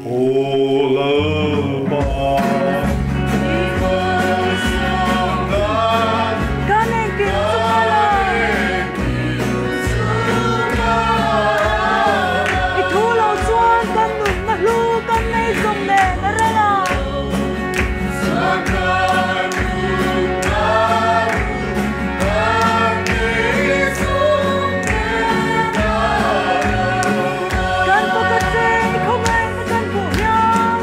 Aw Lalpa. Kan engkim chu kal a. I thu lo chuan kan nunna hlu kan nei zawng nen a ral a. Kan faka che i khawngaihna kan hmuh hian.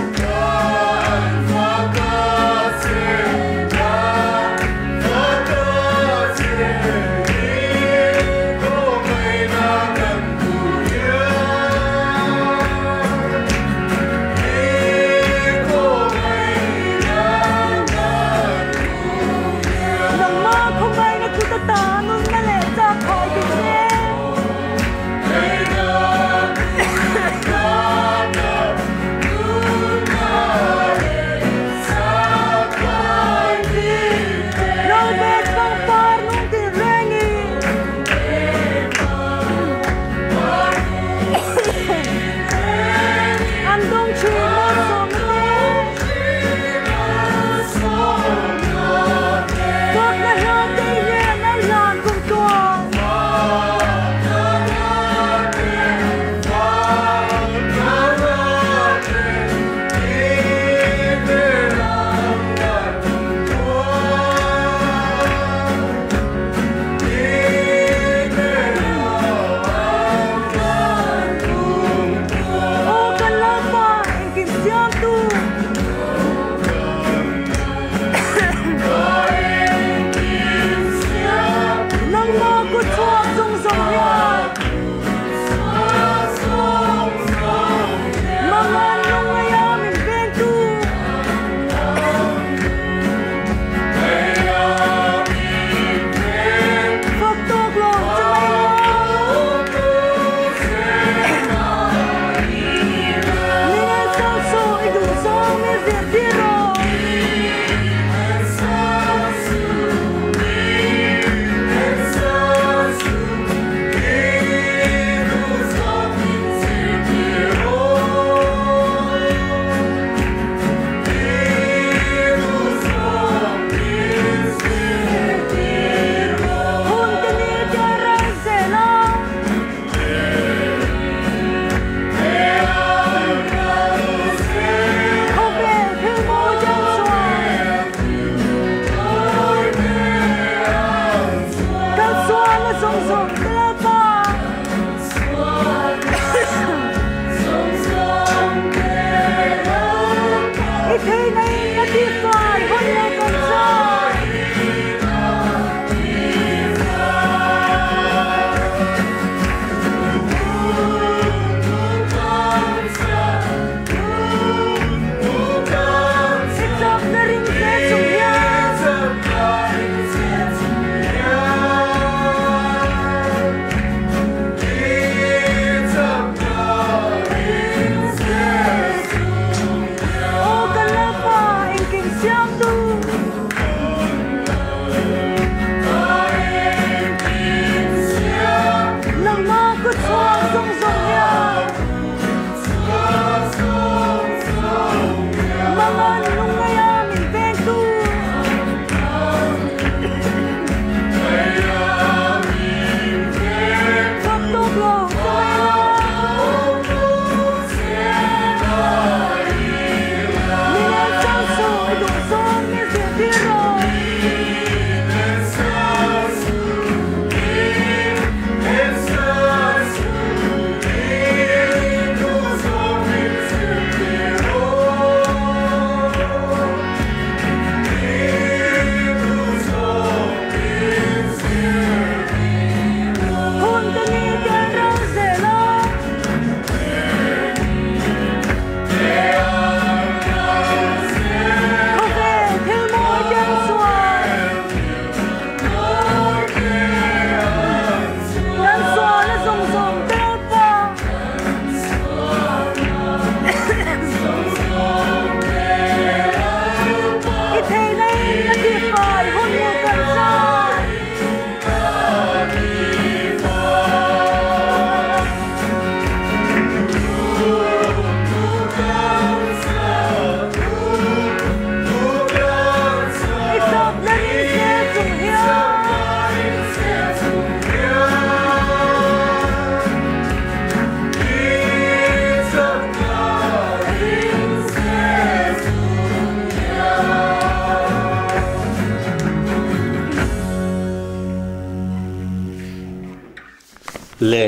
Le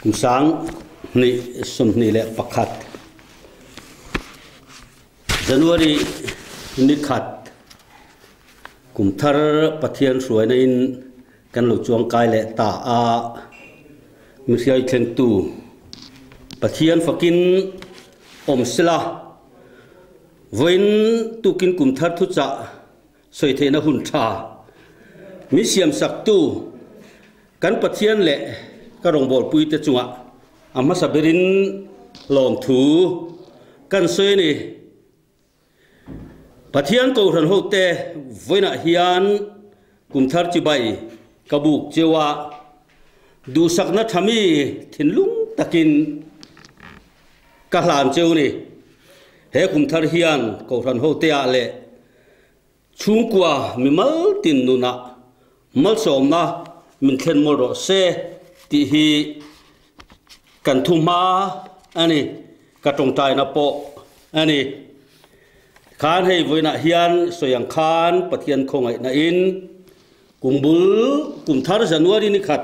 kum 2021 January ni khat kum thar Pathian hruaina in kan lo chuang kai leh ta a, mi hriai thlengtu Pathian fakin awm sela vawiin tukin kum thar thuchah sawi theihna hun tha min siamsaktu kan Pathian leh ka rawngbawlpuite chungah a hmasa berin lawmthu kan sawi a ni. Pathian Kohhran hote vawiinah hian kumthar chibai ka buk cheu a, duhsakna tha mi thinlung takin ka hlan cheu ni. He kumthar hian Kohhran hoteah leh chhungkua mimal tin nunah malsawmna min thlen mawlh rawh se tih hi kan thu hma a ni, ka tawngtaina pawh a ni. Khan hei vawiinah hian sawi ang khan Pathian khawngaihna in kum bul kum thar January ni khat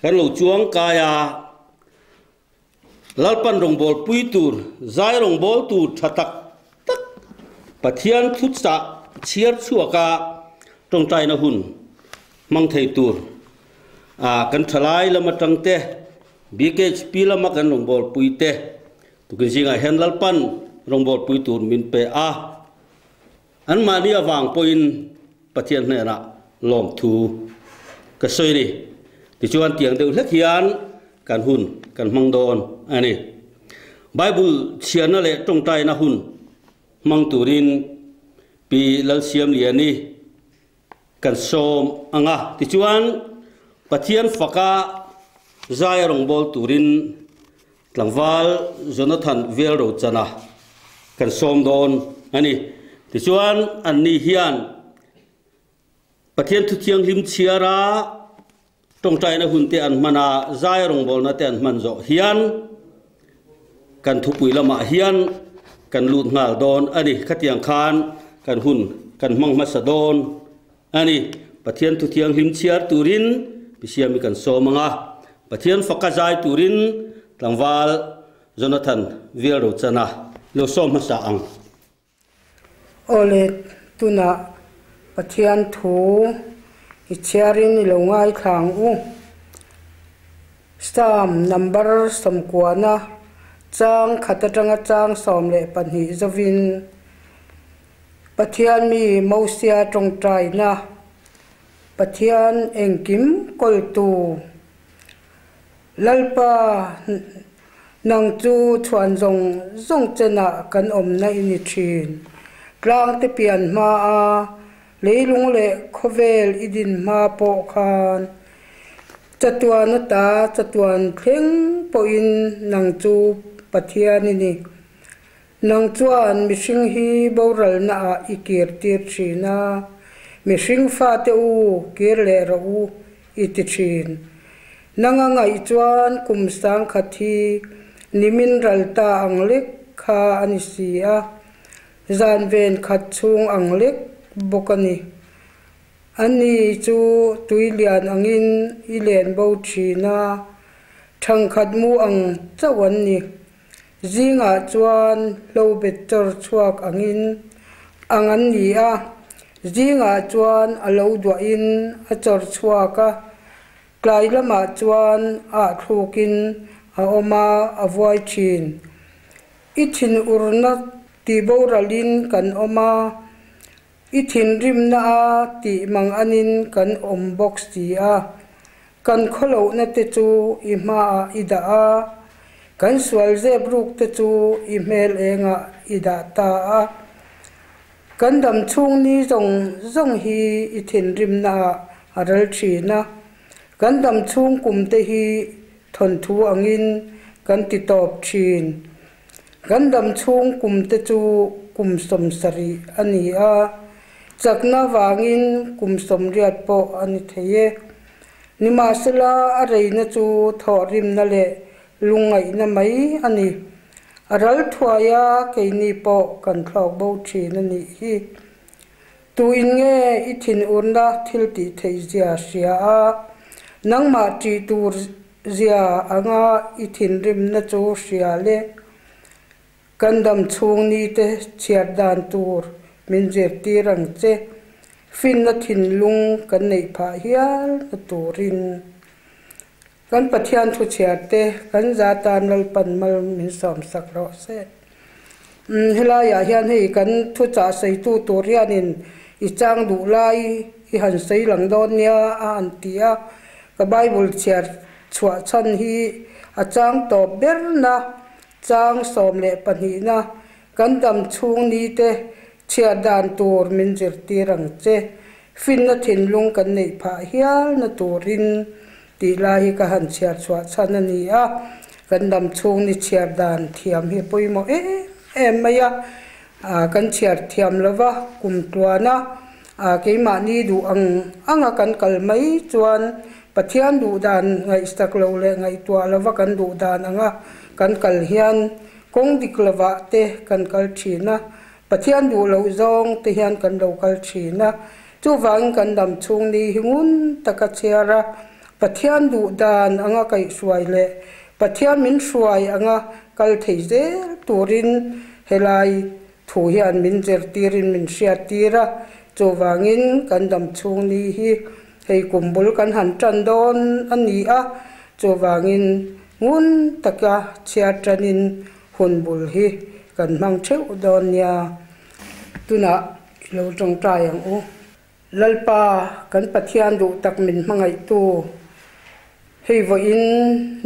kan lo chuang kai a, Lalpan rawngbawlpui tur, zai rawngbâwl tur ṭha tak tak Pathian thuchah chhiar chhuaka ṭawngṭaina hun hmang thei tur a kan ṭhalai lam aṭang te, BKHP lama kan rawngbâwlpui te tukin zingah hian Lalpan rawngbâwlpui tur min pe a, anmahni avang pawhin Pathian hnenah lawmthu ka sawi a ni. Tichuan tiang deuh hlek hian kan hun kan hmang dawn a ni. Bible chhiarna leh tawngtaina hun hmang turin Pi Lalsiamliani kan sawm ang a. Tichuan Pathian faka zai a rawngbâwl turin Tlangval Jonathan Velrochana kan sawm dawn a ni. Tichuan, anni hian Pathian Thuthianghlim chhiara tawngtaina hunte an hman a, zai rawngbawlna te an hman zawh hian kan thupui lamah hian kan lut nghal dawn a ni. Khatiang khan kan hun kan hmang hmasa dawn A ni, Pathian thu thianghlim chhiar turin Pisiami kan sawm ang a, Pathian faka zai turin tlangval Jonathan Vialrochana lo sawm hmasa ang. Awle, tunah Pathian thu i chhiarin i lo ngaithla ang u. Psalm number sawmkuana chang khat atanga chang 12 zovin Pathian mi Mosia tawngtaina, Pathian engkim kawltu, Lalpa nang chu chhuan zawng zawng chenah kan awmna i ni thin. Tlangte pian hma a, leilung leh khawvel i din hma pawh khan chatuan ata chatuan thleng pawhin nang chu Pathian i ni. Nang chuan mihring hi boralna ah i kir tir thin a, mihring fate u kir leh rawh u i ti thin. Nang a ngaih chuan kum sangkhat hi nimin ral ta ang lek kha a ni si a, zan ven khat chhung ang lek bawk a ni. Ani chu tui lian angin i len bo thin a, thangkhat mu ang chauh an ni. Zingah chuan hlo bet chawr chhuak angin ang an ni a, zingah chuan a lo duahin a chawr chhuak a, tlai lamah chuan ah thlukin a awm a, a vuai thin. I thinurna tihboralin kan awm a, I thinrimna a tih mang anin kan awm bawk si a, kan khawlohna te chu i hmaah i dah a, kan sual zep ruk te chu i hmel engah i dah ta a. Kan dam chhung ni zawng zawng hi i thinrimna ah a ral thin a, kan dam chhung kum te hi thawnthu angin kan ti tawp thin. Kan dam chhung kum te chu kum 70 a ni a, chakna vangin kum 80 pawh a ni thei e. Nimahsela a reina chu thawhrimna leh lungngaihna mai a ni. A ral thuai a keini pawh kan thlawk bo thin a nih hi. Tuin nge i thinurna thil tih theih zia hria a? Nangmah ṭih tur zia anga i thinrimna chu hria le. Kan dam chhung nite chhiar dan tur min zirtir ang che. Finna thinlung kan neih phah hial na turin. Kan Pathian thu chhiar te kan za tan Lalpan mal min sawm sak rawh se. Umm helaiah hian hei kan thuchah sawitu tur hianin i chang duh lai i han sawi lang dawn nia a han ti a, ka Bible chhiar chhuah chhan hi a chang tawp berna chang 12na kan dam chhung ni te chhiar dan tur min zirtir ang che. Finna thinlung kan neih phah hial na turin tih lai hi ka han chhiar chhuah chhan a ni a, kan dam chhung ni chhiar dan thiam hi a pawimawh em em mai a, kan chhiar thiam lova kum tluana keimahni duh ang anga kan kal mai chuan Pathian duh dan ngaihsak lo leh ngaihtuah lova kan duh dan anga kan kal hian kawng dik lovah te kan kal thin a, Pathian duh loh zawng te hian kan lo kal thin a, chuvangin kan dam chhung ni hi ngun taka chhiar a, Pathian duh dan anga kaihhruai leh Pathian min hruai anga kal thei zel turin helai thu hian min zirtirin min hriattir a, chuvangin kan dam chhung ni hi hei kum bul kan han tan dawn a ni a, chuvangin ngun taka chhiar tanin Hun bul hi kan hmang theuh dawn nia, tunah i lo tawngtai ang u. Lalpa, kan Pathian duh tak min hmangaihtu, hei vawiin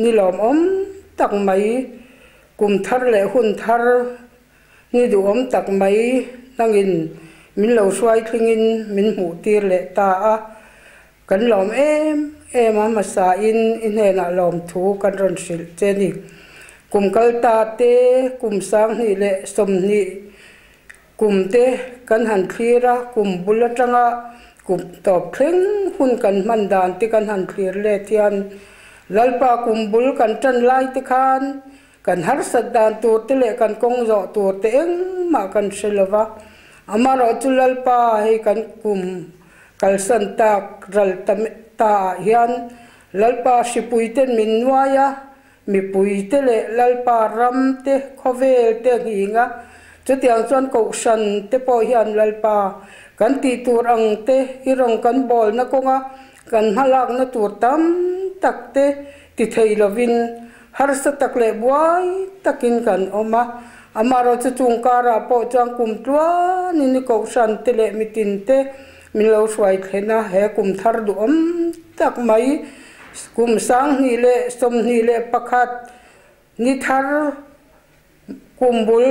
ni lawmawm tak mai, kum thar leh hun thar ni duhawm tak mai nangin min lo hruai thlingin min hmuh tir leh ta a, Kan lawm em em a, hmasain i hnenah lawmthu kan rawn hrilh che ni. Kum kal ta te, kum 2020 kum te kan han thlir a, kum bul atanga kum tawp thleng hun kan hman dan te kan han thlir let hian Lalpa kum bul kan tan lai te khan kan harsat dan tur te leh kan kawng zawh tur te engmah kan hre lo va. Amaherawhchu Lalpa hei kan kum Kalsan tak ral ta ta ah hian Lalpa hripuiten min nuai a, mipuite leh Lalpa ram te, khawvel te nghing a, chutiang chuan kohhran te pawh hian Lalpa kan tih tur ang te i rawn kan bawlna kawnga kan hmalakna tur tam tak te ti thei lovin harsa tak leh buai takin kan awm a. Amaherawhchu chung karah pawh chuan kum tluanin i kohhran te leh mitin te min lo hruai thlen a, he kum thar duhawm tak mai kum 2021 ni thar kum bul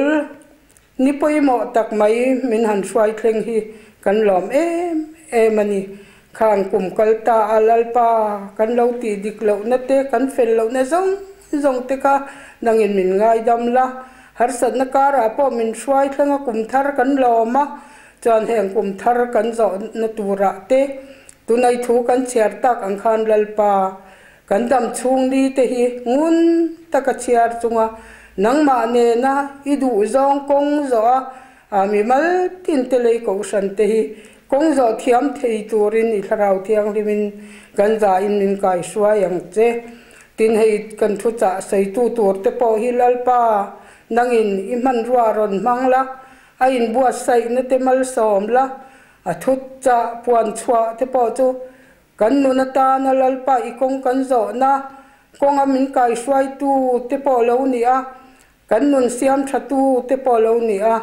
ni pawimawh tak mai min han hruai thleng hi kan lawm em em a ni. Khang kum kal ta a Lalpa kan lo tih dik lohna te kan fel lohna zawng zawng te kha nangin min ngaidam la, harsatna karah pawh min hruai thleng a kum thar kan lawm a, chuan heng kum thar kan zawhna turah te tunai thu kan chhiar tak ang khan Lalpa kan dam chhung ni te hi ngun taka chhiar chunga nangmah nena i duh zawng kawng zawh a A mimal tin te lei kohhran te hi kawng zawh thiam thei turin i thlarau thianghlimin kan zahin min kaihruai ang che. Tin hei kan thuchah sawitu tur te pawh hi Lalpa nangin i hmanrua rawn hmang la, a inbuatsaihna te malsawm la, a thuchah puan chhuah te pawh chu kan nun atana Lalpa i kawng kan zawhna kawnga min kaihruaitu te pawh lo ni a, Kan nun siam thatu te pawh lo ni a,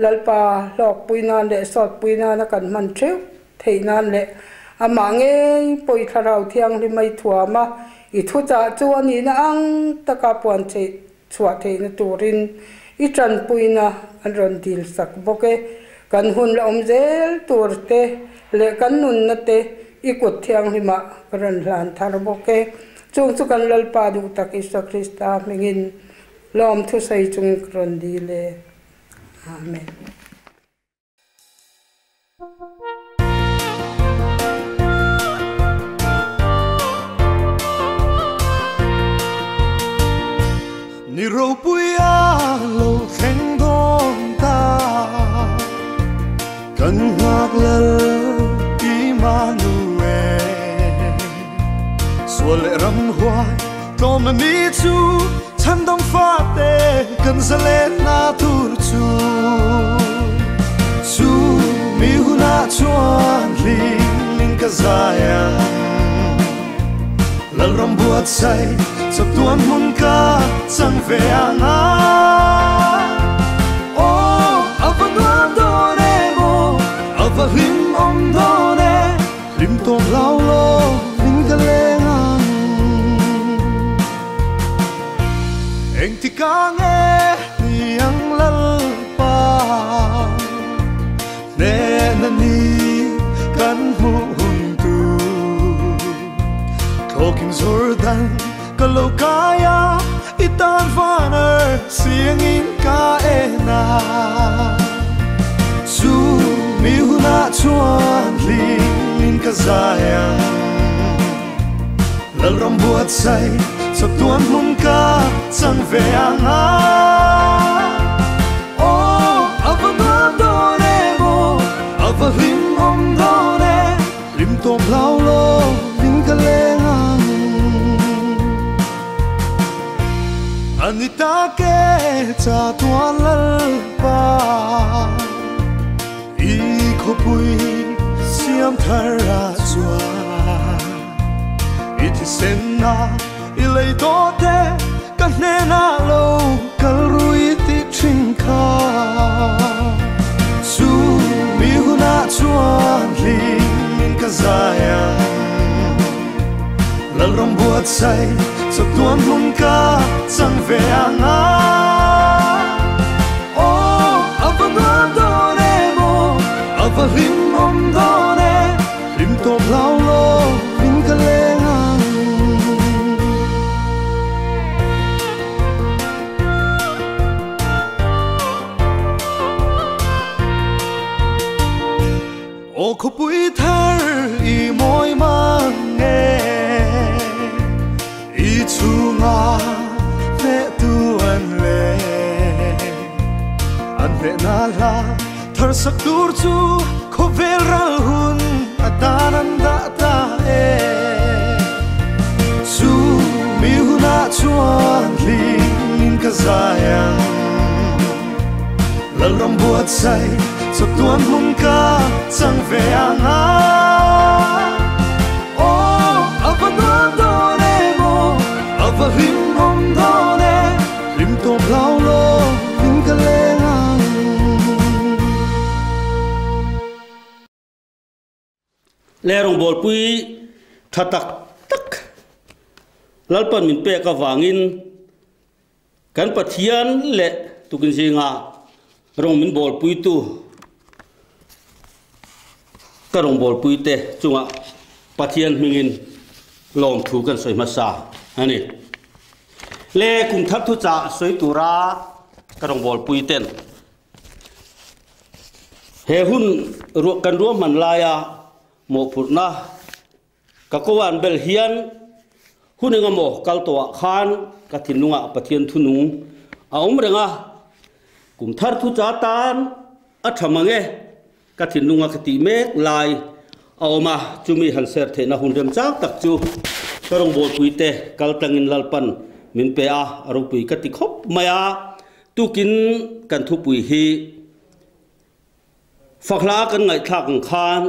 Lalpa hlawkpui nan leh sawtpui nana kan hman theuh theih nan leh amah ngei pawi thlarau thianghlim a i thuam a, i thuchah chu a nihna ang taka puan theih chhuah theihna turin i tanpuina an rawn dil sak bawk e. Kan hun la awm zel tur te leh kan nunna te i kut thianghlimah ka rawn hlan thar bawk e. Chung chu kan Lalpa duh tak Isua Krista hmingin Lawm thusawi chung ka rawn dil e. Amen. Ni ropui a lo thleng dawn ta, kan nghak lal Immanuel. leh ramhuai tlawmna ni chu chhandam fate kan zalenna tur chu. Chu mi hunah chuan hlimin ka zai ang. Lalram buatsaih chawtuan hmun ka chang ve ang a. Aw, a va nuam dawn em aw, a va hlim awm dawn e, hlim tawp hlau lo min ka leng ang. Engtikah nge ni ang Lalpa hnehna ni kan hmuh hun tur. Thlawkin Jordan ka lo kai a, i tan vaner siangin ka en a. Chu mi hunah chuan hlimin ka zai ang. Lalram buatsaih chawtuan hmun ka chang ve ang a. Aw, a va nuam dawn em aw, a va hlim awm dawn e, hlim tawp hlau lo min ka leng ang. A ni tak e chatuan Lalpa, i khawpui siam thar a chuan. I thisenna i lei tawh te ka hnenah lo kal rui tih thin kha. Chu mi hunah chuan hlimin ka zai ang. Lalram buatsaih chawtuan hmun ka chang ve ang a. Aw, a va nuam dawn em aw, a va hlim awm dawn e, hlim tawp hlau lo min ka leng ang. Aw khawpui thar i mawi mang e, i chhunga hnehtu an le. An hnehna hla thar sak tur chu khawvel ral hun atan an dah ta e. Chu mi hunah chuan hlimin ka zai ang. Lalram buatsaih chawtuan hmun ka chang ve ang a. Aw, a va nuam dawn em aw, a va hlim awm dawn e, hlim tawp hlau lo min ka leng ang. Le rawngbawlpui tha tak tak Lalpan min pek avangin kan Pathian leh tukin zinga rawng min bawlpuitu ka rawngbawlpuite chungah Pathian hmingin lawmthu kan sawi hmasa a ni. Le kum thar thuchah sawi tura ka rawngbawlpuiten He hun kan ruahman laia mawhphurhna ka ko an bel hian hun engemaw kal tawhah khan ka thinlungah Pathian thunung a awm reng a, kum thar thu cha tan a tha mang e ka thinlunga ka tih mek lai a awm a, chumi han ser theihna hun remchang tak chu ka rawngbawlpuite kal tlangin Lalpan min pe a, a ropui ka ti khawp mai a. Tukin kan thupui hi fakhla kan ngaihthlak ang khan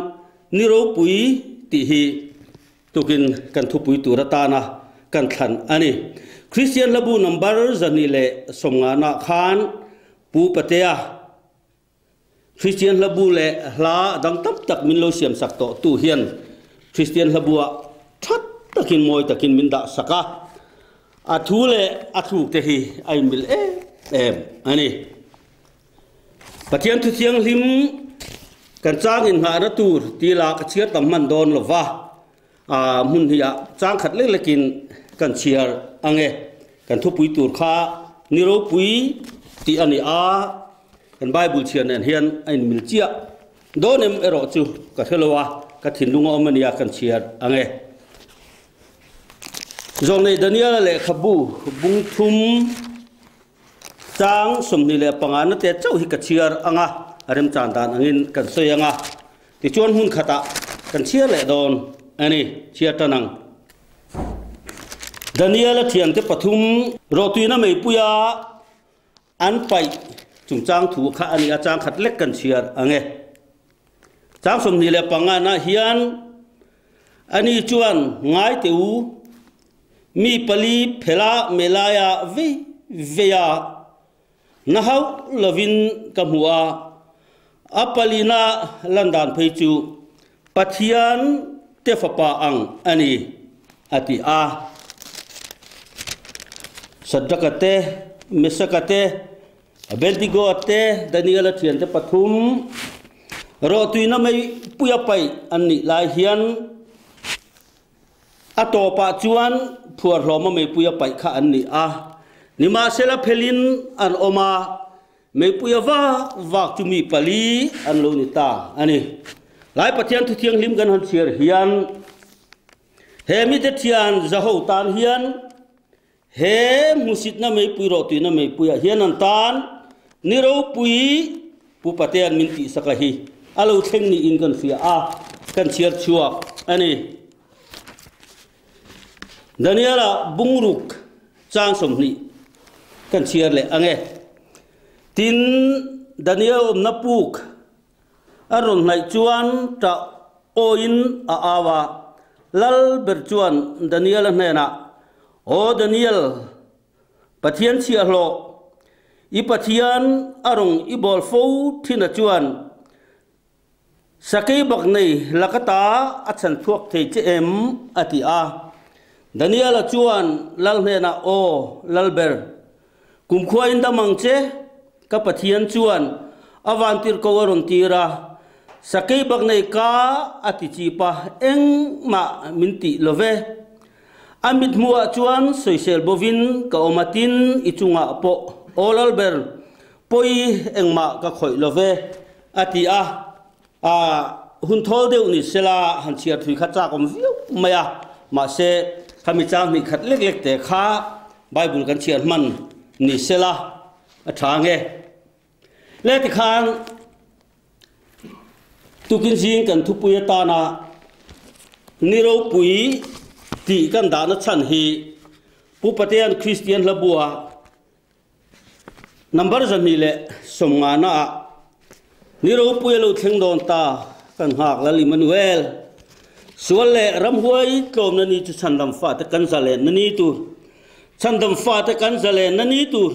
ni ropui tih hi tukin kan thupui tur atana kan thlan a ni. Kristian hlabu number 250 ah khan Pu Patea Kristian hlabu leh hla dang tam tak min lo siam sak tawh tu hian Kristian hlabua that takin mawi takin min dah sak a, a thu leh a thluk te hi a inmil em em a ni. Pathian thu thianghlim kan chang inngahna tur tila ka chhiar tam hman dawn lo va, a hmun hi ah chang khat lek lekin kan chhiar ang e. Kan thupui tur kha ni ropui tih a ni a, kan Bible chhiar nen hian a inmil chiah dawn em erawh chu ka hre lo a, ka thinlung a awm a nia kan chhiar ang e. Zawngnei Daniela lehkhabu bung thum chang 25 na te chauh hi ka chhiar ang a, a remchan dan angin kan sawi ang a. Tichuan hmun khatah kan chhiar leh dawn a ni, chhiar tan ang. Daniel-a thiante pathum rawhtuina meipuia an paih chungchang thu kha a ni a, chang khat lek kan chhiar ang e. Chang 25 nah hian ani chuan ngai teh u, mi pali phela melaia vei vei a, Na hauh lovin ka hmu a, a palina lan dan phei chu Pathian te fapa ang a ni, a ti a. Sadraka te, Mesaka te, Abednego te, Daniela thiante pathum rawhtuina mei puia paih an nih lai hian A tawpah chuan phuarhlawma meipuia paih kha an ni a, nimahsela phelin an awm a, meipuia vak vak chu mi pali an lo ni ta a ni. Lai Pathian Thuthianghlim kan han chhiar hian he mite thian zaho tan hian He hmusitna meipui rawhtuina meipuiah hian an tan ni ropui Pu Patea'n min tihsak a hi a lo thleng niin kan hria a, kan chhiar chhuak a ni. Daniela bungruk chang 20 kan chhiar leh ang e. Tin, Daniel awmna puk A rawn hnaih chuan ṭah awiin a au a, Lal ber chuan Daniel-a hnenah, Aw Daniel, Pathian chhiahhlawh, i Pathian a rawng i bawl fo thin a chuan sakei bak nei laka ta a chhan chhuak thei che em? a ti a. Daniel-a chuan Lal hnenah, Aw Lal ber, kumkhua in dam ang che, Ka Pathian chuan a vantirhko a rawn tir a, sakei bak nei ka a ti chip a, engmah min tih lo ve. A mithmuhah chuan sawisel bovin ka awm a tin i chungah pawh aw lalber pawi engmah ka khawih lo ve a ti a. A hun thawl deuh ni sela han chhiar thui kha chak awm viau mai a, mahse khami chang hnih khat lek lek te kha Bible kan chhiar hman ni sela A tha nge? Le tikhan tukin zing kan thupui atana ni ropui tih kan dahna chhan hi Pu Patea'n Kristian hlabua number 250 ah ni ropui a lo thleng dawn ta kan nghak Lal Immanuel sual leh ramhuai tlawmna ni chu chhandam fate kan zalenna ni tur Chhandam fate kan zalenna ni tur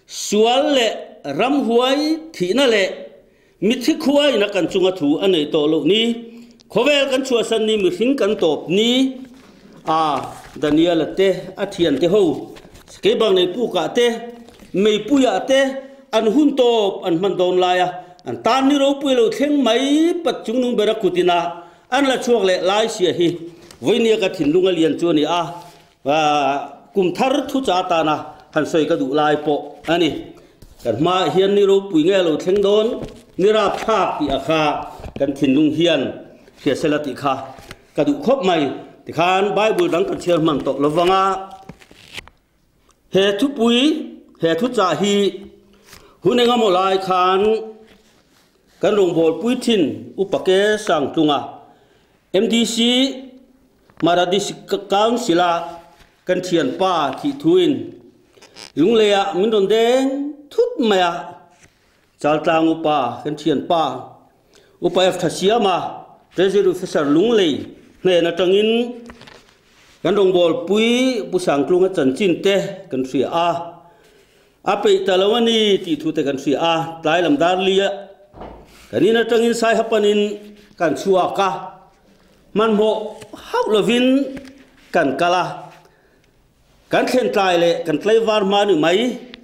sual leh ramhuai thihna leh mithi khuaina kan chunga thu a neih tawh loh ni, khawvel kan chhuahsan ni, mihring kan tawp ni a Daniela te a thiante ho keibang nei pukah te meipuiah te an hun tawp an hman dawn laia an tan ni ropui lo thleng mai pat chungnung bera kutina an la chhuak leh lai sia hi vawinia ka thinlung a lian chu a ni a. Kum thar thu cha atana han sawi ka duh lai pawh a ni. Kan hmaah hian ni ropui nge lo thleng dawn, ni rapthlak tih a kha kan thinlung hian hria sela tih kha ka duh khawp mai. Tikhan Bible dang kan chhiar hman tawh lovang a, he thupui, he thuchah hi hun engemaw lai khan kan rawngbawlpui thin Upa Ke Sangtlunga, MDC, Mara District Council a kan thianpa thih thuin Lungleiah min rawn deng thut mai a, Chaltlang upa kan thianpa Upa F Thasiama Treasury Officer Lunglei hnen atangin kan rawngbawlpui Pu Sangtlunga chanchin te kan hria a, a peih ta lo a ni tih thu te kan hria a, tlai lam dar li a kan in atangin Saiha panin kan chhuak a. Hmanhmawh hauh lovin kan kal a, kan thlen tlai leh kan tlaivar hma ni mai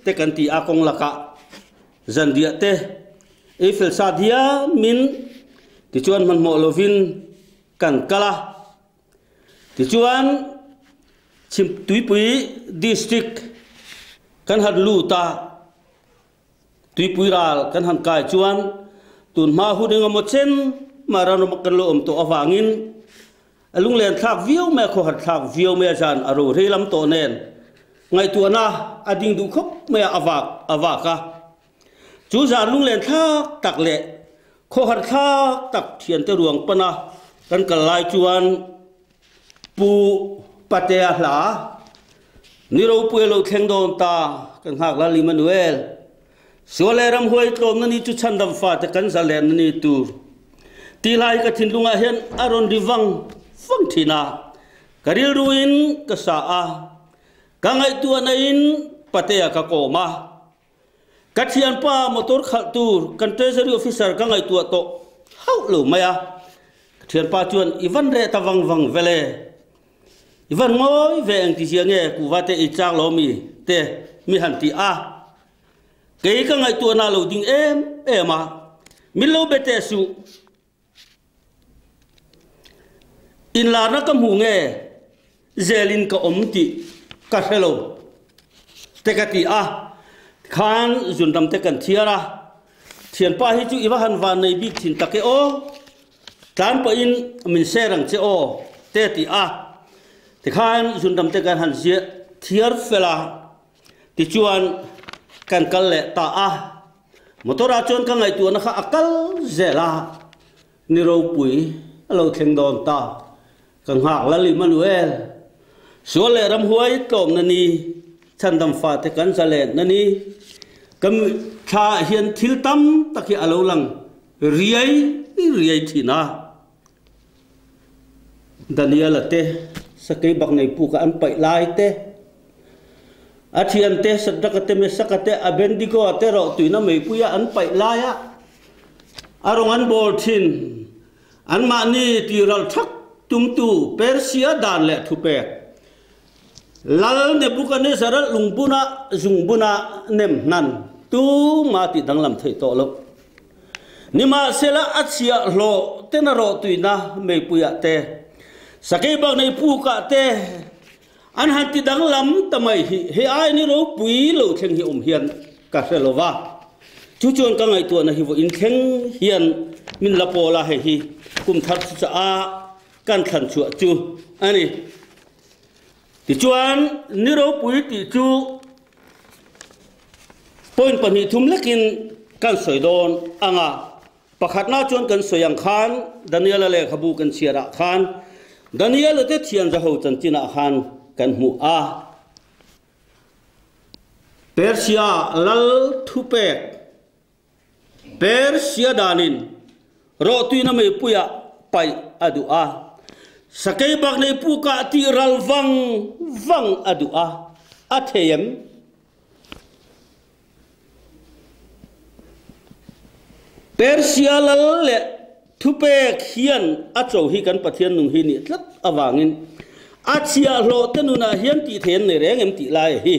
te kan ti a kawng lakah zanriah te ei fel sa diamin tichuan hmanhmawh lovin kan kal a. Tichuan Chhimtuipui District kan han lut a. Tuipui ral kan han kai chuan tun hma hun engemaw chen mah ram ram kan lo awm tawh avangin a lunglen thlak viau mai a, khawhar thlak viau mai a, zan a ro rei lam tawh nen ngaihtuahna a ding duh khawp mai a, a vak a vak a. Chu zan lunglen thlak tak leh khawhar thlak tak thiante ruang pana kan kal lai chuan Pu Patea hla. Ni ropui a lo thleng dawn ta, kan nghak Lal Immanuel. Sual leh ramhuai tlawmna ni chu chhandam fate kan zalenna ni tur tih lai ka thinlungah hian a rawn ri vang vang thin a, ka rilruin ka sa a, ka ngaihtuahna in patea ka kawm a, ka thianpa motor khalh tur kan treasury officer ka ngaihtuah tawh hauh lo mai a, ka thianpa chuan i van reh ta vang vang vele. I van ngawi ve eng ti zia nge kuhva te ei chak lo mi te mi han ti a, kei ka ngaihtuahna lo ding em em a, min lo be teh suh. Inlarna ka hmuh nge zelin ka awm tih ka hre lo te ka ti a, tikhan zunram te kan thiar a, thianpa hi chu i va han van nei bik thin tak e aw. Tlan pawhin min share ang che aw te ti a, tikhan zunram te kan han ziah thiar fel a, tichuan kan kal leh ta a, motor ah chuan ka ngaihtuahna kha a kal zel a, ni ropui a lo thleng dawn ta, ka nghak Lal Immanuel, sual leh ramhuai tlawmna ni, chhandam fate kan zalenna ni, ka thla ah hian thil tam tak hi a lo lang Riai riai thin a. Daniela te sakei bak nei puk a an paih lai te, a thian te Sadraka te Mesaka te Abednego te rawh tuina meipui a an paih lai a, a rawng an bawl thin. Anmahni tiral thak tumtu Persia dan leh thupek Lal Nebuchadnezzar-a lungbuna zungbuna nem hnan tuma tih danglam theih tawh loh. Nimahsela a chhiahhlawh ten a rawhtuina meipuiah te, sakei bak nei pukah te an han ti danglam ta mai hi hei ai ni ropui lo thleng hi awm hian ka hre lo va. Chu chuan ka ngaihtuahna hi vawiin thleng hian min la pawl a, hei hi kum thar chu chaah kan thlan chhuah chu a ni. Tichuan, ni ropui tih chu point 2 thum lekin kan sawi dawn ang a. Pakhatna chuan kan sawi ang khan Daniela lehkhabu kan chhiarah khan Daniela te thian zaho chanchinah khan kan hmuh a. Persia lal thupek Persia danin rawhtuina meipuiah paih a duh a, sakei bak nei pukah tih ral vang vang a duh a, a thei em? Persia lal leh thupek hian a cho hi kan Pathian nung hi nih tlat avangin a chhiahhlawh te nunah hian tih thei an nei reng em tih lai hi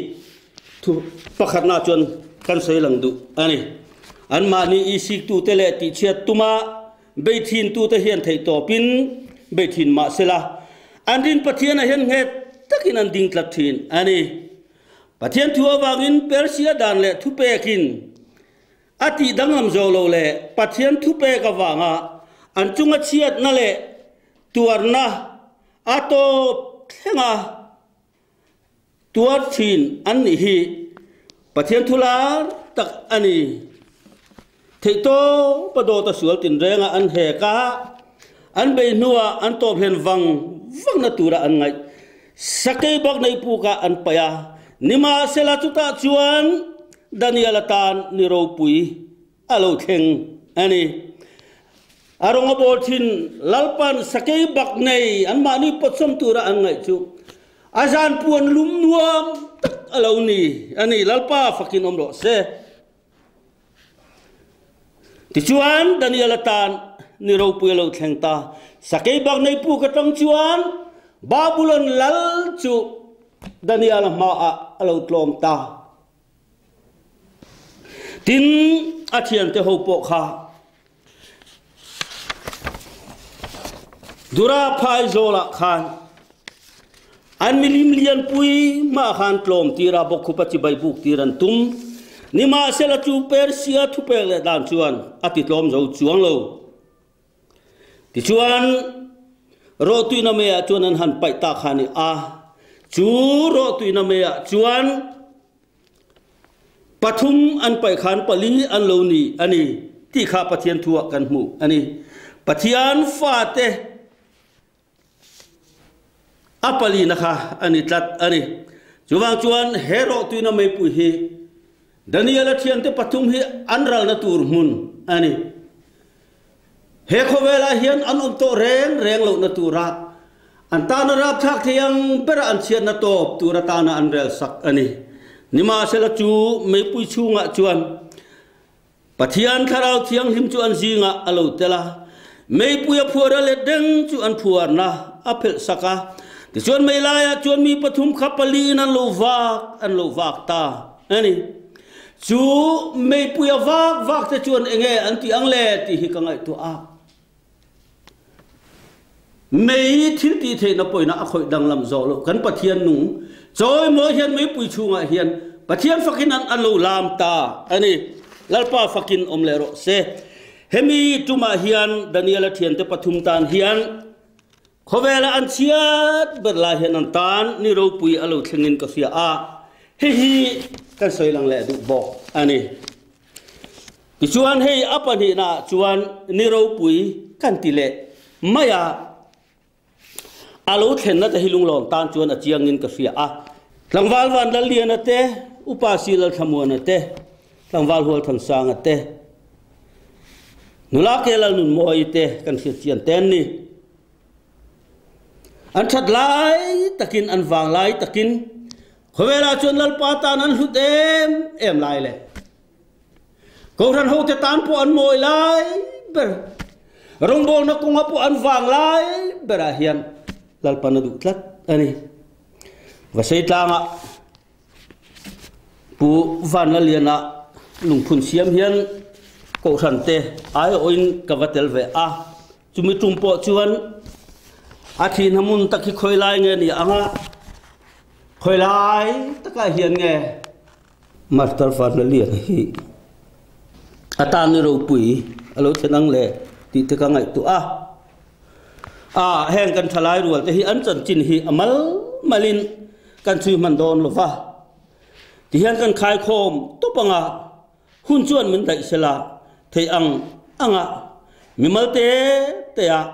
Thu pakhatna chuan kan sawi lang duh a ni. Anmahni isiktute leh tihchhiat tuma beithintute hian theihtawpin beithin mah sela, an rin Pathianah hian nghet takin an ding tlat thin a ni. Pathian thu avangin Persia dan leh thupekin a tih danglam zo lo leh Pathian thupek avanga an chunga chhiatna leh tuarna a tawp thleng a. Tuar thin an nih hi Pathian thu lar tak a ni. Theihtawp a dawt a sual tinrenga an hek a, an bei hnuah an tawp hlen vang vangna tura an ngaih. Sakei bak nei pukah an paih a, nimahsela chutah chuan Daniel atan ni ropui a lo thleng a ni. A rawng a bawl thin Lalpan sakei bak nei anmahni pawtsawm tura an ngaih chu a zan puan lum nuam tak a lo ni a ni. Lalpa fakin awm rawh se. Tichuan Daniel atan ni ropui a lo thleng ta. Sakei bak nei puk atang chuan Babulon lal chu Daniel-a hmaah a lo tlawm ta. Tin, a thiante ho pawh kha Dura phai zawlah khan an milim lianpui hmaah khan tlawm tir a, bawkkhup a chibai buk tir an tum. Nimahsela chu Persia thupek leh dan chuan a ti tlawm zo chuang lo. Tichuan, rawhtuina meiah chuan an han paih ta kha a ni a, chu rawhtuina meiah chuan Pathum an paih khan pali an lo ni a ni tih kha Pathian thuah kan hmuh a ni. Pathian fate a palina kha a ni tlat a ni. Chuvang chuan he rawhtuina meipui hi Daniela thiante pathum hi an ralna tur hmun a ni. He khawvelah hian an awm tawh reng reng lohna tura an tana rapthlak thei ang bera an chhiatna tawp tur atana an rel sak a ni. Nimahsela chu meipui chhungah chuan Pathian Thlarau Thianghlim chu an zingah a lo tel a, meipui a phuar a let reng chu an phuarna a phelh sak a. Tichuan mei laiah chuan mi pathum kha paliin an lo vak an lo vak ta a ni. Chu meipui a vak vak te chuan enge an tih ang le tih hi ka ngaihtuah a. Mei thil tih theihna pawina a khawih danglam zawh loh kan Pathian nung chawimawi hian meipui chhungah hian Pathian fakin an a lo lam ta a ni. Lalpa fakin awm leh rawh se. Hemi tumah hian Daniela thiante pathum tan hian khawvela an chhiat ber lai hian an tan ni ropui a lo thlengin ka hria a, hihi kan sawi lang leh duh bawk a ni. Tichuan hei a pahnihnaah chuan ni ropui kan ti leh mai a, a lo thlenna te hi lunglawm tan chuan a chiangin ka hria a. Tlangval Vanlalliana te, Upa Silalthlamuana te, Tlangval Hualthansanga te, Nula Kelalnunmawii te kan hriat chian ten ni. An that lai takin, an vang lai takin khawvelah chuan Lalpa tan an hlut em em lai le. Kohhran hote tan pawh an mawi lai ber, rawngbawlna kawnga pawh an vang lai berah hian Lalpan a duh tlat a ni. Vasei tlangah Pu Vanlaliana lungphun siam hian Kohhran te aiawhin ka va tel ve a, chumi tum pawh chuan a thihna hmun tak hi khawi lai nge ni ang a, khawi lai takah hian nge Master Vanlaliana hi a tan ni ropui a lo thlen ang le tih te ka ngaihtuah a. A, heng kan thalai rual te hi an chanchin hi a mal malin kan chhui hman dawn lo va. Tihian kan khaikhawm tawp anga hun chuan min daih sela theih ang anga mimal te te ah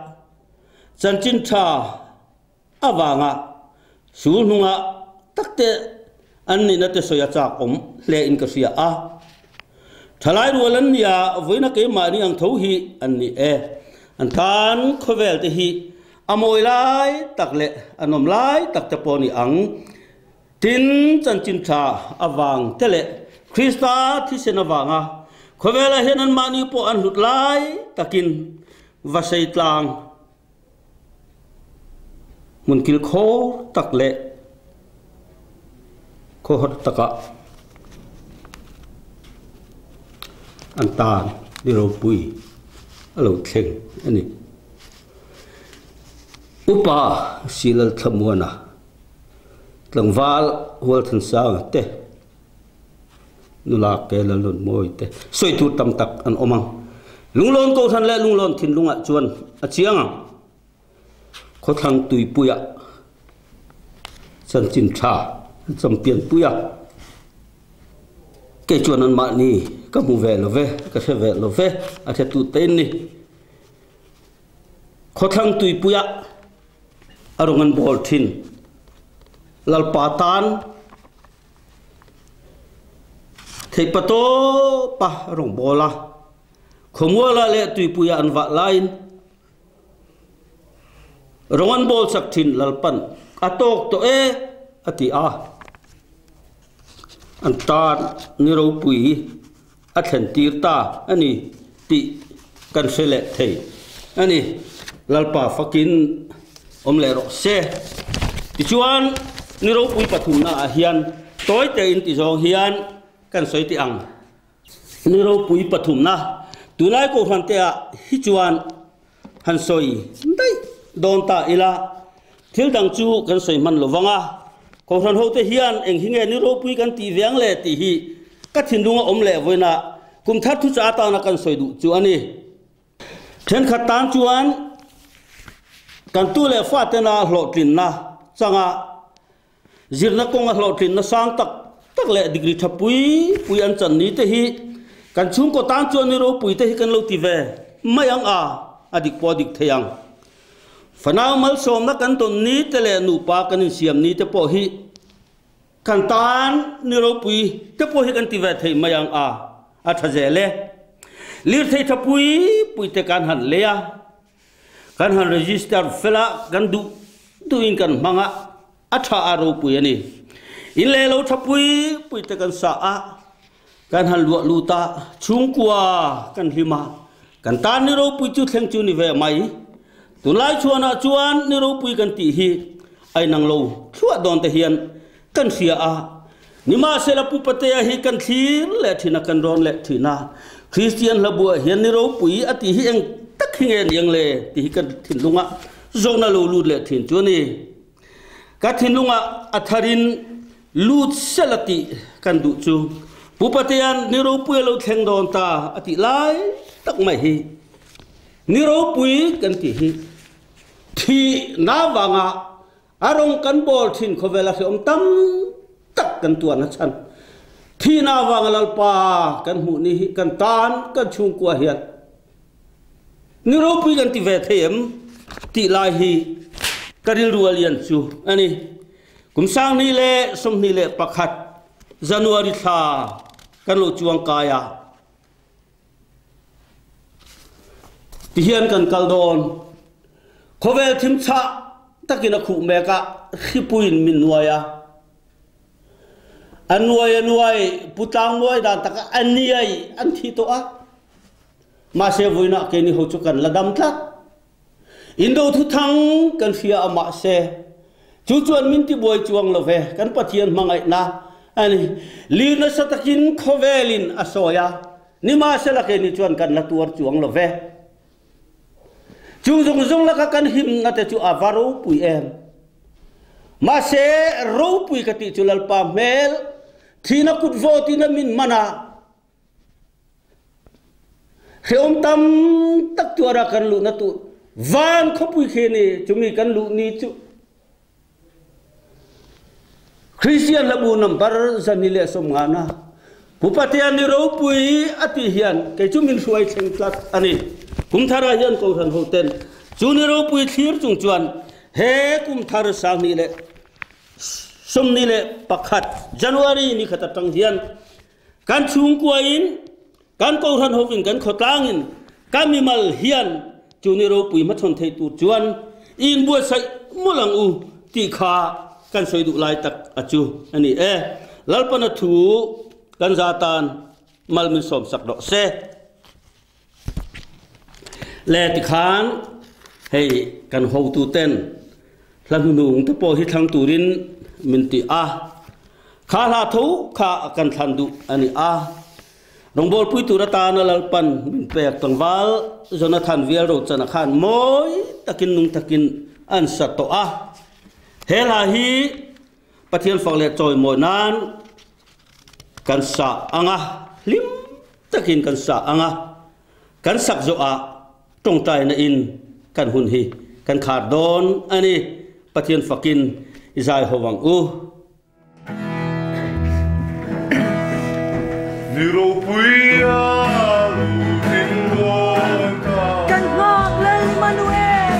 chanchin tha avanga sul hnunga tak te an nihna te sawi a chak awm hle in ka hria a. Thalai rual an nia vawiina keimahni ang tho hi an ni e. An tan khawvel te hi A mawi lai tak leh a nawm lai tak te pawh ni ang. Tin, chanchin tha avang te leh Krista thisen avanga khawvelah hian anmahni pawh an hlut lai takin va sei tlang hmun kilkhawr tak leh khawhawt takah an tan ni ropui a lo thleng a ni. Upa Silal Thlamuana, tlangval Hualthansanga te, nula ke Lalnunmawii te sawi tur tam tak an awm ang. Lunglawn Kohhran leh Lunglawn thinlungah chuan a chiang ang. Khawthlang tuipuiah chanchin tha an champion pui a, kei chuan anmahni ka hmu ve lo ve, ka hre ve lo ve, a hretu te in ni. Khawthlang tuipuiah a rawn an bawl thin. Lalpa tan theihpa tawpa a rawn bawl a, khawmualah leh tuipuiah an vah laiin rawn an bawl chak thin Lalpan a tawk tawh e a ti a, an tan ni ropui a thlen tir ta a ni tih kan hre leh thei a ni. Lalpa fakin awm leh rawh se. Tichuan, ni ropui pathumna ah hian tawi tein ti zawng hian kan sawi teh ang. Ni ropui pathumna tunlai kohhran te ah hi chuan han sawi daih dawn ta ila, thil dang chu kan sawi hman lo vang a, Kohhran hote hian eng hi nge ni ropui kan tih ve ang le tih hi ka thinlung a awm leh vawiinah kum thar thuchah atana kan sawi duh chu a ni. Thenkhat tan chuan kan tu leh fatena hlawhtlinna changa Zirna kawnga hlawhtlinna sang tak tak leh degree tha pui pui an chan ni te hi kan chhungkaw tan chuan ni ropui te hi kan lo ti ve mai ang a, a dik pawh a dik thei ang. Fanau malsawmna kan tawn ni te leh nupa kan insiam ni te pawh hi. Kan tan ni ropui te pawh hi kan ti ve thei mai ang a, a tha zel e. Lirthei tha pui pui te kan han lei a, kan han register fel a, kan duh duhin kan hmang a, a tha a ropui a ni. In leh lo tha pui pui te kan sa a, kan han luah lut a, chhungkua kan hlim a, kan tan ni ropui chu thleng chu ni ve mai. Tunlai chhuanah chuan ni ropui kan tih hi a inang lo thluah dawn te hian kan hria a, nimahsela Pu Patea hi kan thlir leh thin a, kan rawn leh thin a, Kristian hlabuah hian ni ropui a tih hi eng tak hi nge ni ang le tih hi ka thinlungah zawhna lo lut leh thin chu a ni. Ka thinlungah a tharin lut sela tih kan duh chu Pu Patea'n ni ropui a lo thleng dawn ta a tih lai tak mai hi ni ropui kan tih hi thihna vanga A rawng kan bawl thin khawvel a hreawm tam tak kan tuan a chhan. Thihna avanga Lalpa kan hmuh ni hi kan tan kan chhungkua hian ni ropui kan ti ve thei em tih lai hi ka rilru a lian chu a ni. Kum 2021 January thla kan lo chuang kai a. Tihian kan kal dawn. Khawvel thim chhah takin a khuh mek a, hripuiin min nuai a. A nuai a nuai, Pu Tlang nuai dan takah a niai an thi tawh a. Mahse vuinah keini ho chu kan la dam tlat. Indo thuthang kan hria a mahse chu chuan min tibuai chuang lo ve, kan Pathian hmangaihna a ni. Lir nasa takin khawvelin a sawi a, nimahsela keini chuan kan la tuar chuang lo ve. Chung zawng zawng laka kan himna te chu a va ropui em. Mahse ropui ka tih chu Lalpa hmel thihna kut vawtin a min man a, Hrehawm tam tak tuara kan luhna tur van khawpui khi ni chumi kan luh ni chu Christian hlabu number 150 na Pu Patea ni ropui a tih hian kei chu min hruai thleng tlat a ni. Kum thara hian Kohhran hoten chu ni ropui thlir chung chuan he kum thar 2021 January ni khat atang hian Kan chhungkuain, kan Kohhran hovin, kan khawtlangin, ka mimal hian chu ni ropui hmachhawn thei tur chuan i inbuatsaih mawlh ang u tih kha kan sawi duh lai tak a chu a ni e. Lalpana thu kan za tan mal min sawmsak rawh se. Le tikhan hei kan hotuten hla hnuhnung te pawh hi thlang turin min ti a, kha hla tho kha kan thlan duh a ni a. Rawngbawlpui tur atana Lalpan min pek tlangval Jonathan Vialrochana khan mawi takin nung takin an sa tawh a. He hla hi Pathian fak leh chawimawi nan kan sa ang a, hlim takin kan sa ang a, kan sak zawhah tawngtaina in kan hun hi kan khar dawn a ni. Pathian fakin i zai ho ang u. Ni ropui a lo ding dawn ta. Kan nghak Lal Immanuel.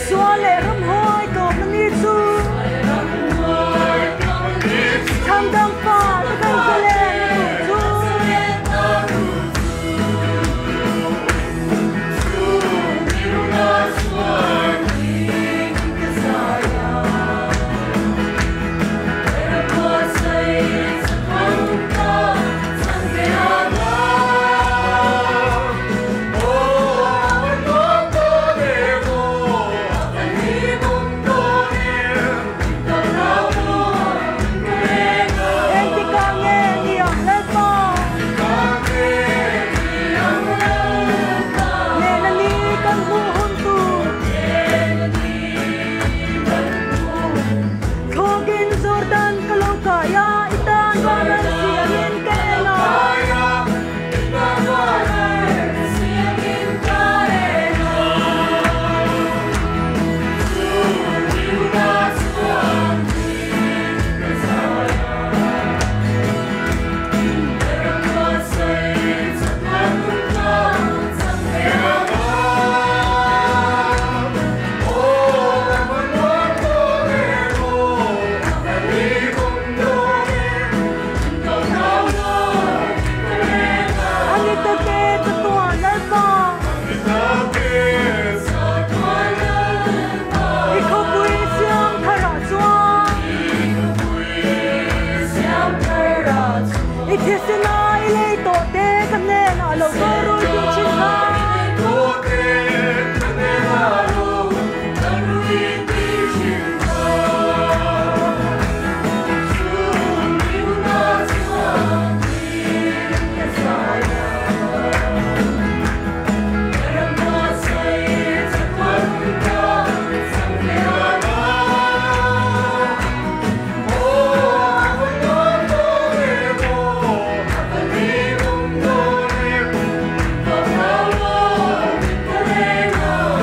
Sual leh ramhuai tawpna ni chu. Chhandam fa te kan zalenna tur chu. thisena i lei tawh te ka hnenah lo kal ru tih thin kha.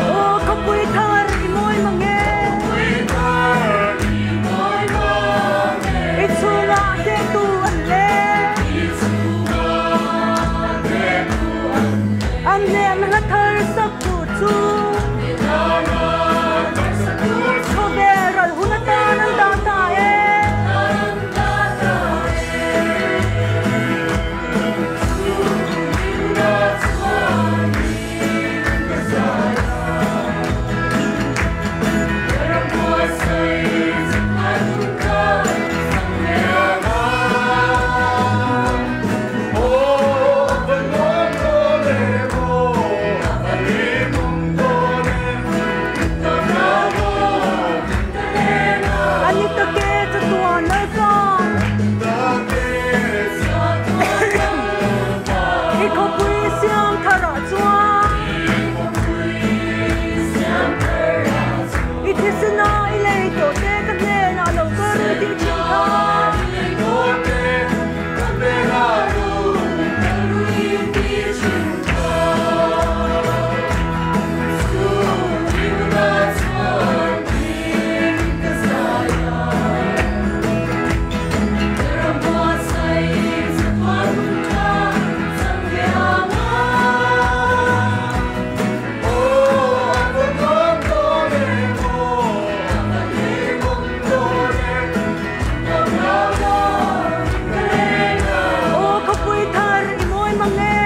Aw khawpui thar i mawi mang e. I chhungah hnehtu an le. An hnen hla thar sak tur chu. Khawvel ral hun atan an dah ta e. An i ta ke chatuan lalfang. I khawpui siam tharah chuan. I thisena i lei tawh te ka hnenah lo kal rih tih thin kha. Aw khawpui thar i mawi mang e.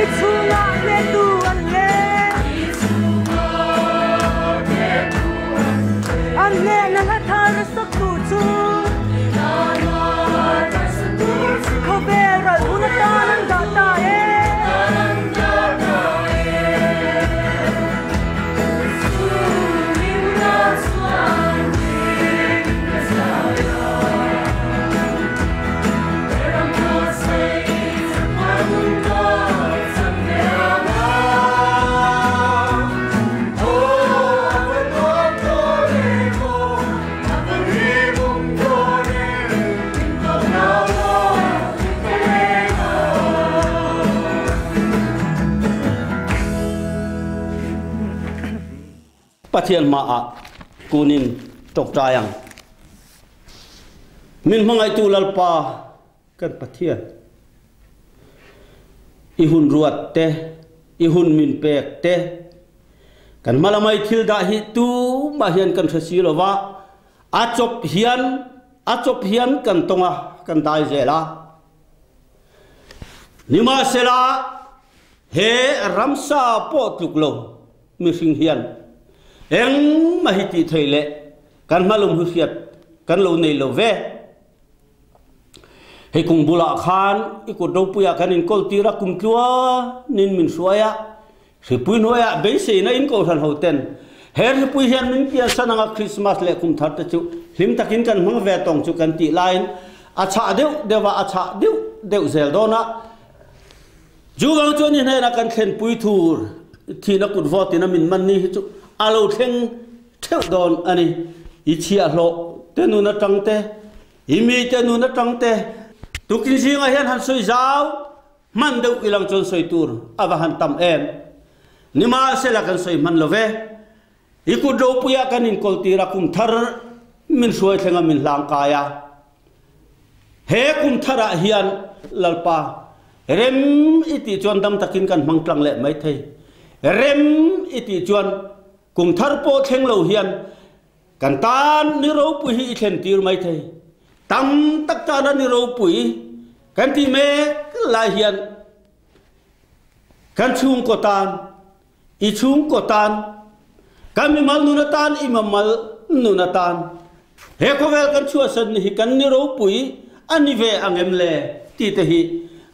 I chhungah hnehtu an le. An hnehna hla thar sak tur chu. Khawvel ral hun atan an dah ta e. Pathian hmaah kunin tawngtai ang. Min hmangaihtu Lalpa kan Pathian, i hun ruat te, i hun min pek te, kan hma lamah i thil dah hi tumah hian kan hre si lo va, a chawp hian a chawp hian kan tawng a, kan dai zel a. Nimahsela, he ramsa pawh tluk lo mihring hian engmah hi tih theih leh kan hmalum hi hriat kan lo nei lo ve. Hei kum bulah khan i kut ropuiah kan inkawl tir a, kum tluanin min hruai a, hripui hnuaiah beiseina in kohhran ho ten he hripui hian min piansan anga Krismas leh kum thar te chu hlim takin kan hmang ve tawng chu kan tih laiin a chhah deuh deuh a, a chhah deuh deuh zel dawn a. Chu vang chuan i hnenah kan thlenpui thur thihna kut vawtin a min man ni hi chu a lo thleng theuh dawn a ni. I chhiahhlawh te nun atang te, i mite nun atang te, tukin zingah hian han sawi zau hman deuh ilang chuan sawi tur a va han tam em. Nimahsela kan sawi hman lo ve. I kut ropuiah kan inkawl tir a, kum thar min hruai thleng a min hlang kai a. He kum tharah hian Lalpa, rem i tih chuan dam takin kan hmang tlang leh mai thei. Rem i tih chuan kum thar pawh thleng lo hian kan tan ni ropui hi i thlen tir mai thei. Tam tak tana ni ropui kan tih mek lai hian kan chhungkaw tan I chhungkaw tan, kan mimal nun atan, i mamal nun atan. He khawvel kan chhuahsan ni hi kan ni ropui a ni ve ang em le tih te hi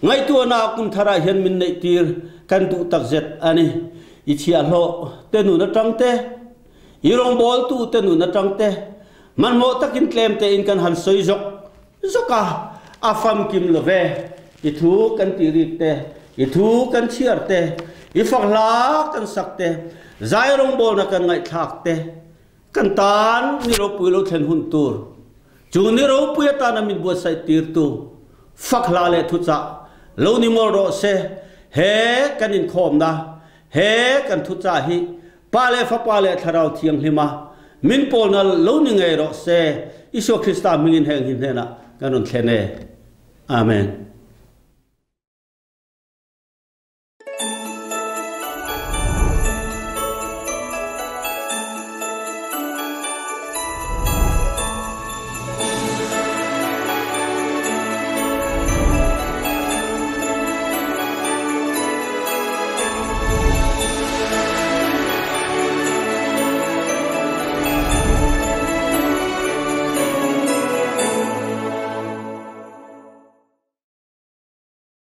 ngaihtuahna kum tharah hian min neih tir kan duh takzet a ni. I chhiahhlawh te nun atang te, i rawngbawltu te nun atang te hmanhmawh takin tlem tein kan han sawi zawk zawk a, a famkim lo ve. I thu kan tih rik te, i thu kan chhiar te, i fak hla kan sak te, zai rawngbawlna kan ngaihthlak te, Kan tan ni ropui lo thlen hun tur, chu ni ropui atana min buatsaih tirtu fak hla leh thuchah lo ni mawl rawh se. He kan inkhawmna, he kan thuchah hi Pa leh Fapa leh Thlarau Thianghlima min pawlna lo ni ngei rawh se. Isua Krista hmingin heng hi hnenah kan rawn thlen e. Amen.